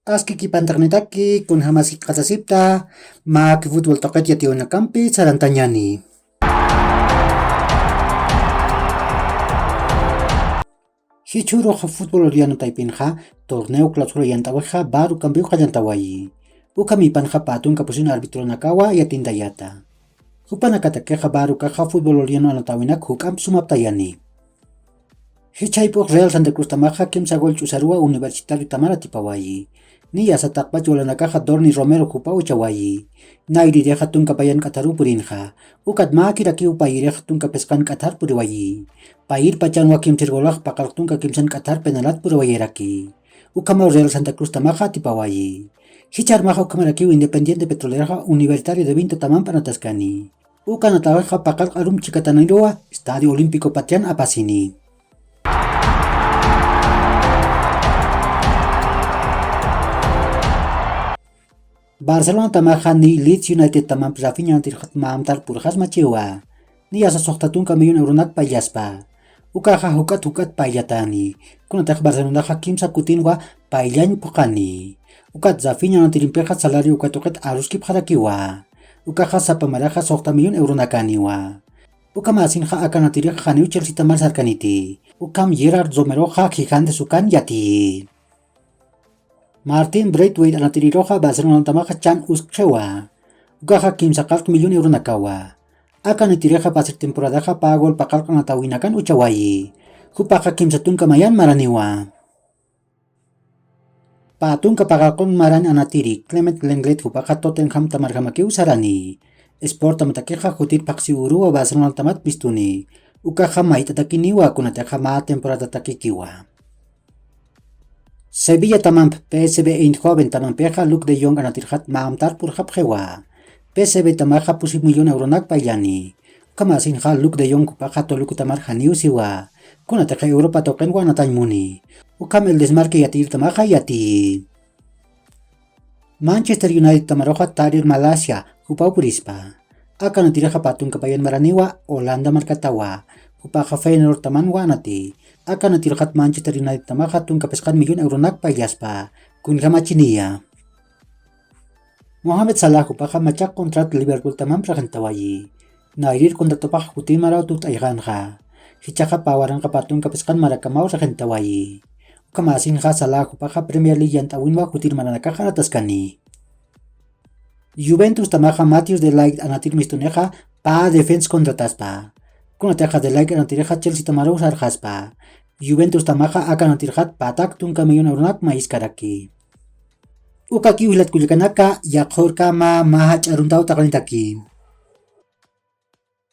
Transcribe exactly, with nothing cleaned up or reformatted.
Aski kipantaqnitaki, kunjamasi qhatasipta, maki fútbol tuqit yatiyawinakampi sarantañani. Jichhürux fútbol ullanu taypinxa, torneo clausura yant'awixa baru kampiw qallantawayi. Ukhamipanxa pä tunka pusin arbitronakawa yatintayata. Jupanakatakixa baru kaxa fútbol ullanu anatawinak juk'amp sumaptayani. Jichhaypux Real Santa Cruz tamaxa kimsa gol ch'usaruwa Universitario Tamar atipawayi. Niyasa taqpach walanakaxa Dorni Romero jupaw uchawayi. Nayririxa tunka payan k'atharuw purinxa. Ukat mäkirakiw payirixa tunka phisqan k'athar puriwayi. Payir pachanwa kimsir golax paqalq tunka kimsan k'athar penalat puriwayiraki. Ukhamaw Real Santa Cruz tamaxa atipawayi. Jichharmaxa ukhamarakiw Independiente Petroleraxa Universitario de Vinto tamamp anataskani. Uka anatawixa paqalq arum chikataniruwa Estadio Olímpico Patrian apasini. Barcelona tamaxa niy Leeds United tamamp Rafinha anatirxat mä amtar purxasmachiwa. Niyasa suxta tunka millón euronak payllaspa. Ukaxa juk'at juk'at payllatani. Kunatix Barcelonaxa kimsa kutinwa payllañ phuqani. Ukat Rafinha anatirimpixa salario uka tuqit aruskipxarakiwa. Ukaxa sapa maraxa suxta millón euronakaniwa. Ukham asinxa aka anatirix janiw Chelsea tamar sarkaniti. Ukham Gerard Romeroxa Gigantes ukan yatiyi. Martin Braithwaite anatiriruxa Barcelona tamaxa chan uskxiwa. Ukaxa kimsa qalq millón euronakawa. Aka anatirixa pasir temporadaxa pä gol paqalq anatawinakan uchawayi. Jupaxa kimsa tunka mayan maraniwa. Pä tunka paqalqun maran anatiri Clement Lenglet jupaxa Tottenham tamarjamakiw sarani. Sport tamatakixa jutir phaxsiw uruwa Barcelona tamat vistuni. Ukaxa mayt'atakiniwa kunatixa mä temporadatakikiwa. Sevilla tamamp P S V Eindhoven tamampixa Luuk de Jong anatirxat mä amtar purxapxiwa. P S V tamaxa pusi millón euronak payllani. Ukham asinxa Luuk de Jong jupaxa Toluca tamar janiw siwa. Kunatixa Europa tuqinwa anatañ muni. Ukham El Desmarque yatiyir tamaxa yatiyi. Manchester United tamaruxa Tyrell Malacia jupaw purispa. Aka anatirixa pä tunka payan maraniwa Holanda markatawa. Jupaxa Feyenoord tamanwa anati. Aka anatirxat Manchester United tamaxa tunka phisqan millón euronak payllaspa. Kunjamachiniya. Mohamed Salah jupaxa machaq contrat Liverpool tamamp raqintawayi. Nayrir contratopax jutimaraw tukt'ayxanxa. Jichhaxa pä waranqa pä tunka phisqan marakamaw raqintawayi. Ukham asinxa Salah jupaxa Premier League yant'awinwa jutir maranakax anataskani. Juventus tamaxa Matthews de Ligt anatir mistunixa pä defensa contrataspa. Kunatixa de Ligt anatirixa Chelsea tamaruw sarxaspa. Juventus tamaxa aka anatirxat pätak tunka millón euronak mayiskaraki. Ukakiw jilat kullakanaka, yaqha urkama mä jach'a aruntaw taqinitaki.